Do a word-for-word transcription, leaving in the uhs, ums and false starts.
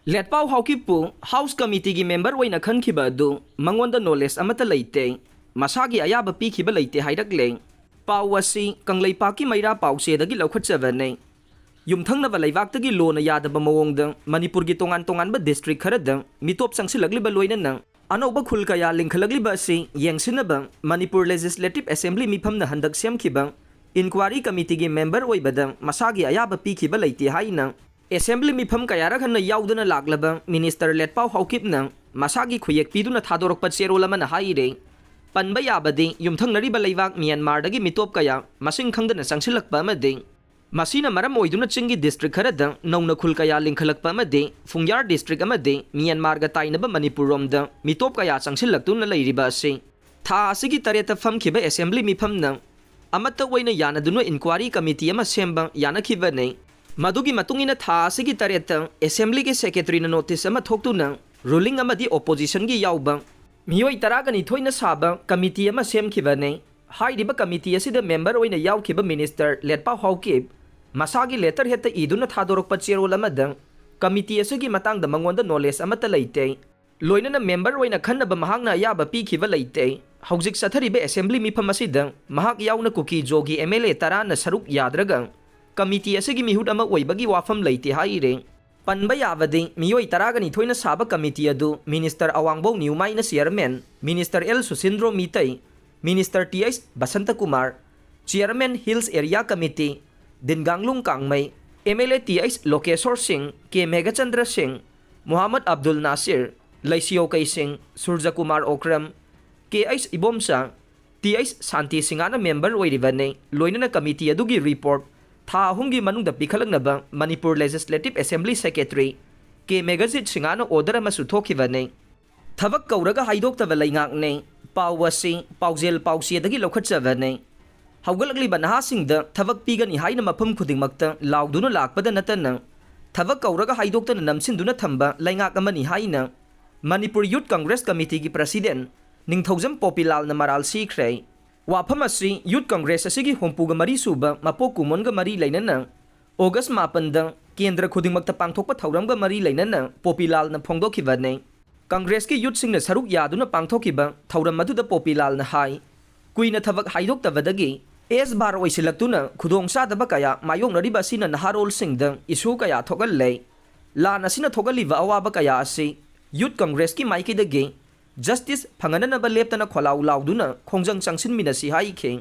ꯂꯦꯠꯄꯥꯎ ꯍꯥꯎꯀꯤꯞꯄꯨ house ꯀꯃꯤꯇꯤꯒꯤ member ꯑꯣꯏꯅ ꯈꯟꯈꯤꯕ ꯑꯗꯨ ꯃꯉꯣꯟꯗ ꯅꯣꯂꯦꯖ ꯑꯃꯠꯇ ꯂꯩꯇꯦ, ꯃꯁꯥꯒꯤ ꯑꯌꯥꯕ ꯄꯤꯈꯤꯕ ꯂꯩꯇꯦ ꯍꯥꯏꯔꯛꯂꯦ꯫ ꯄꯥꯎ ꯑꯁꯤ ꯀꯪꯂꯩꯄꯥꯛꯀꯤ ꯃꯩꯔꯥ ꯄꯥꯎꯆꯦꯗꯒꯤ ꯂꯧꯈꯠꯆꯕꯅꯤ꯫ ꯌꯨꯝꯊꯪꯅꯕ ꯂꯩꯕꯥꯛꯇꯒꯤ ꯂꯣꯅ ꯌꯥꯗꯕ ꯃꯑꯣꯡꯗ ꯃꯅꯤꯄꯨꯔꯒꯤ ꯇꯣꯉꯥꯟ ꯇꯣꯉꯥꯟꯕ ꯗꯤꯁꯇ꯭ꯔꯤꯛ ꯈꯔꯗ ꯃꯤꯇꯣꯞ ꯆꯪꯁꯤꯜꯂꯛꯂꯤꯕ ꯂꯣꯏꯅꯅ ꯑꯅꯧꯕ ꯈꯨꯜ ꯀꯌꯥ ꯂꯤꯡꯈꯠꯂꯛꯂꯤꯕ ꯑꯁꯤ ꯌꯦꯡꯁꯤꯟꯅꯕ ꯃꯅꯤꯄꯨꯔ ꯂꯦꯖꯤꯁꯂꯦꯇꯤꯚ ꯑꯦꯁꯦꯝꯕ꯭ꯂꯤ ꯃꯤꯐꯝꯅ ꯍꯟꯗꯛ ꯁꯦꯝꯈꯤꯕ ꯏꯟꯀ꯭ꯋꯥꯔꯤ ꯀꯃꯤꯇꯤꯒꯤ ꯃꯦꯝꯕꯔ ꯑꯣꯏꯕꯗ ꯃꯁꯥꯒꯤ ꯑꯌꯥꯕ ꯄꯤꯈꯤꯕ ꯂꯩꯇꯦ ꯍꯥꯏꯅ ꯑꯦꯁꯦꯝꯕ꯭ꯂꯤ ꯃꯤꯐꯝ ꯀꯌꯥꯔꯛ ꯍꯟꯅ ꯌꯥꯎꯗꯨꯅ ꯂꯥꯛꯂꯕ ꯃꯤꯅꯤꯁꯇꯔ ꯂꯦꯠꯄꯥꯎ ꯍꯥꯎꯀꯤꯞꯅ ꯃꯁꯥꯒꯤ ꯈꯨꯌꯦꯛ ꯄꯤꯗꯨꯅ ꯊꯥꯗꯣꯔꯛꯄ ꯆꯦꯔꯣꯜ ꯑꯃꯅ ꯍꯥꯏꯔꯦ꯫ ꯄꯟꯕ ꯌꯥꯕꯗꯤ ꯌꯨꯝꯊꯪꯅꯔꯤꯕ ꯂꯩꯕꯥꯛ ꯃ꯭ꯌꯥꯟꯃꯥꯔꯗꯒꯤ ꯃꯤꯇꯣꯞ ꯀꯌꯥ ꯃꯁꯤꯡ ꯈꯪꯗꯅ ꯆꯪꯁꯤꯜꯂꯛꯄ ꯑꯃꯗꯤ ꯃꯁꯤꯅ ꯃꯔꯝ ꯑꯣꯏꯗꯨꯅ ꯆꯤꯡꯒꯤ ꯗꯤꯁꯇ꯭ꯔꯤꯛ ꯈꯔꯗ ꯅꯧꯅ ꯈꯨꯜ ꯀꯌꯥ ꯂꯤꯡꯈꯠꯂꯛꯄ ꯑꯃꯗꯤ ꯐꯨꯡꯌꯥꯔ ꯗꯤꯁꯇ꯭ꯔꯤꯛ ꯑꯃꯗꯤ ꯃ꯭ꯌꯥꯟꯃꯥꯔꯒ ꯇꯥꯏꯅꯕ ꯃꯅꯤꯄꯨꯔꯔꯣꯝꯗ ꯃꯤꯇꯣꯞ ꯀꯌꯥ ꯆꯪꯁꯤꯜꯂꯛꯇꯨꯅ ꯂꯩꯔꯤꯕ ꯑꯁꯤ ꯊꯥ ꯑꯁꯤꯒꯤ ꯇꯔꯦꯠꯇ ꯐꯝꯈꯤꯕ ꯑꯦꯁꯦꯝꯕ꯭ꯂꯤ ꯃꯤꯐꯝꯅ ꯑꯃꯠꯇ ꯑꯣꯏꯅ ꯌꯥꯅꯗꯨꯅ ꯏꯟꯀ꯭ꯋꯥꯔꯤ ꯀꯃꯤꯇꯤ ꯑꯃ ꯁꯦꯝꯕ ꯌꯥꯅꯈꯤꯕꯅꯤ꯫ ꯃꯗꯨꯒꯤ ꯃꯇꯨꯡ ꯏꯟꯅ ꯊꯥ ꯑꯁꯤꯒꯤ ꯇꯔꯦꯠꯇ ꯑꯦꯁꯦꯝꯕ꯭ꯂꯤꯒꯤ ꯁꯦꯀ꯭ꯔꯦꯇꯔꯤꯅ ꯅꯣꯇꯤꯁ ꯑꯃ ꯊꯣꯛꯇꯨꯅ ꯔꯨꯂꯤꯡ ꯑꯃꯗꯤ ꯑꯣꯄꯣꯖꯤꯁꯟꯒꯤ ꯌꯥꯎꯕ ꯃꯤꯑꯣꯏ ꯇꯔꯥꯒ ꯅꯤꯊꯣꯏꯅ ꯁꯥꯕ ꯀꯃꯤꯇꯤ ꯑꯃ ꯁꯦꯝꯈꯤꯕꯅꯤ꯫ ꯍꯥꯏꯔꯤꯕ ꯀꯃꯤꯇꯤ ꯑꯁꯤꯗ ꯃꯦꯝꯕꯔ ꯑꯣꯏꯅ ꯌꯥꯎꯈꯤꯕ ꯃꯤꯅꯤꯁꯇꯔ ꯂꯦꯠꯄꯥꯎ ꯍꯥꯎꯀꯤꯞ ꯃꯁꯥꯒꯤ ꯂꯦꯇꯔ ꯍꯦꯠꯇ ꯏꯗꯨꯅ ꯊꯥꯗꯣꯔꯛꯄ ꯆꯦꯔꯣꯜ ꯑꯃꯗ ꯀꯃꯤꯇꯤ ꯑꯁꯤꯒꯤ ꯃꯇꯥꯡꯗ ꯃꯉꯣꯟꯗ ꯅꯣꯂꯦꯖ ꯑꯃꯠꯇ ꯂꯩꯇꯦ, ꯂꯣꯏꯅꯅ ꯃꯦꯝꯕꯔ ꯑꯣꯏꯅ ꯈꯟꯅꯕ ꯃꯍꯥꯛꯅ ꯑꯌꯥꯕ ꯄꯤꯈꯤꯕ ꯂꯩꯇꯦ꯫ ꯍꯧꯖꯤꯛ ꯆꯠꯊꯔꯤꯕ ꯑꯦꯁꯦꯝꯕ꯭ꯂꯤ ꯃꯤꯐꯝ ꯑꯁꯤꯗ ꯃꯍꯥꯛ ꯌꯥꯎꯅ ꯀꯨꯀꯤ ꯖꯣꯒꯤ ꯑꯦꯝ ꯑꯦꯜ ꯑꯦ ꯇꯔꯥꯅ ꯁꯔꯨꯛ ꯌꯥꯗ꯭ꯔꯒ ꯀꯃꯤꯇꯤ ꯑꯁꯤꯒꯤ ꯃꯤꯍꯨꯠ ꯑꯃ ꯑꯣꯏꯕꯒꯤ ꯋꯥꯐꯝ ꯂꯩꯇꯦ ꯍꯥꯏꯔꯦ꯫ ꯄꯟꯕ ꯌꯥꯕꯗꯤ ꯃꯤꯑꯣꯏ ꯇꯔꯥꯒ ꯅꯤꯊꯣꯏꯅ ꯁꯥꯕ ꯀꯃꯤꯇꯤ ꯑꯗꯨ ꯃꯤꯅꯤꯁꯇꯔ ꯑꯋꯥꯡꯕꯧ ꯅ꯭ꯌꯨꯃꯥꯏꯅ chairman, minister L Susindro Meitei, minister T H Basantakumar, chairman hills area committee, Dinganglung Kangmei, M L A T H Lokeshor Singh, K Meghachandra Singh, Muhammad Abdul Nasir, Leishiyokei Singh, Surajkumar Okram, K H Ibomcha, T H Shanti ꯁꯤꯡꯍꯅ ꯃꯦꯝꯕꯔ ꯑꯣꯏꯔꯤꯕꯅꯤ꯫ ꯂꯣꯏꯅꯅ ꯀꯃꯤꯇꯤ ꯑꯗꯨꯒꯤ ꯔꯤꯄꯣꯔꯠ ꯊꯥ ꯑꯍꯨꯝꯒꯤ ꯃꯅꯨꯡꯗ ꯄꯤꯈꯠꯂꯛꯅꯕ ꯃꯅꯤꯄꯨꯔ ꯂꯦꯖꯤꯁꯂꯦꯇꯤꯚ ꯑꯦꯁꯦꯝꯕ꯭ꯂꯤ ꯁꯦꯀ꯭ꯔꯦꯇꯔꯤ ꯀꯦ ꯃꯦꯘꯖꯤꯠ ꯁꯤꯡꯍꯅ ꯑꯣꯔꯗꯔ ꯑꯃꯁꯨ ꯊꯣꯛꯈꯤꯕꯅꯤ꯫ ꯊꯕꯛ ꯀꯧꯔꯒ ꯍꯥꯏꯗꯣꯛꯇꯕ ꯂꯩꯉꯥꯛꯅꯤ꯫ ꯄꯥꯎ ꯑꯁꯤ ꯄꯥꯎꯖꯦꯜ ꯄꯥꯎꯆꯦꯗꯒꯤ ꯂꯧꯈꯠꯆꯕꯅꯤ꯫ ꯍꯧꯒꯠꯂꯛꯂꯤꯕ ꯅꯍꯥꯁꯤꯡꯗ ꯊꯕꯛ ꯄꯤꯒꯅꯤ ꯍꯥꯏꯅ ꯃꯐꯝ ꯈꯨꯗꯤꯡꯃꯛꯇ ꯂꯥꯎꯗꯨꯅ ꯂꯥꯛꯄꯗ ꯅꯠꯇꯅ ꯊꯕꯛ ꯀꯧꯔꯒ ꯍꯥꯏꯗꯣꯛꯇꯅ ꯅꯝꯁꯤꯟꯗꯨꯅ ꯊꯝꯕ ꯂꯩꯉꯥꯛ ꯑꯃꯅꯤ ꯍꯥꯏꯅ ꯃꯅꯤꯄꯨꯔ ꯌꯨꯠ ꯀꯪꯒ꯭ꯔꯦꯁ ꯀꯃꯤꯇꯤꯒꯤ ꯄ꯭ꯔꯁꯤꯗꯦꯟ ꯅꯤꯡꯊꯧꯖꯝ ꯄꯣꯄꯤꯂꯥꯜꯅ ꯃꯔꯥꯜ ꯁꯤꯈ꯭ꯔꯦ꯫ ꯋꯥꯐꯝ ꯑꯁꯤ ꯌꯨꯠ ꯀꯪꯒ꯭ꯔꯦꯁ ꯑꯁꯤꯒꯤ ꯍꯨꯝꯐꯨꯒ ꯃꯔꯤ ꯁꯨꯕ ꯃꯄꯣꯛ ꯀꯨꯝꯑꯣꯟꯒ ꯃꯔꯤ ꯂꯩꯅꯅ ꯑꯣꯒꯁ ꯃꯥꯄꯟꯗ ꯀꯦꯟꯗ꯭ꯔ ꯈꯨꯗꯤꯡꯃꯛꯇ ꯄꯥꯡꯊꯣꯛꯄ ꯊꯧꯔꯝꯒ ꯃꯔꯤ ꯂꯩꯅꯅ ꯄꯣꯄꯤꯂꯥꯜꯅ ꯐꯣꯡꯗꯣꯛꯈꯤꯕꯅꯤ꯫ ꯀꯪꯒ꯭ꯔꯦꯁꯀꯤ ꯌꯨꯠꯁꯤꯡꯅ ꯁꯔꯨꯛ ꯌꯥꯗꯨꯅ ꯄꯥꯡꯊꯣꯛꯈꯤꯕ ꯊꯧꯔꯝ ꯑꯗꯨꯗ ꯄꯣꯄꯤꯂꯥꯜꯅ ꯍꯥꯏ, ꯀꯨꯏꯅ ꯊꯕꯛ ꯍꯥꯏꯗꯣꯛꯇꯕꯗꯒꯤ ꯑꯦꯖꯕꯥꯔ ꯑꯣꯏꯁꯤꯜꯂꯛꯇꯨꯅ ꯈꯨꯗꯣꯡꯆꯥꯗꯕ ꯀꯌꯥ ꯃꯥꯌꯣꯛꯅꯔꯤꯕ ꯑꯁꯤꯅ ꯅꯍꯥꯔꯣꯜꯁꯤꯡꯗ ꯏꯁꯨ ꯀꯌꯥ ꯊꯣꯛꯍꯜꯂꯦ꯫ ꯂꯥꯟ ꯑꯁꯤꯅ ꯊꯣꯛꯍꯜꯂꯤꯕ ꯑꯋꯥꯕ ꯀꯌꯥ ꯑꯁꯤ ꯌꯨꯠ ꯀꯪꯒ꯭ꯔꯦꯁꯀꯤ ꯃꯥꯏꯀꯩꯗꯒꯤ ꯖꯁꯇꯤꯁ ꯐꯪꯍꯟꯅꯅꯕ ꯂꯦꯞꯇꯅ ꯈꯣꯜꯂꯥꯎ ꯂꯥꯎꯗꯨꯅ ꯈꯣꯡꯖꯪ ꯆꯪꯁꯤꯟꯃꯤꯟꯅꯁꯤ ꯍꯥꯏꯈꯤ꯫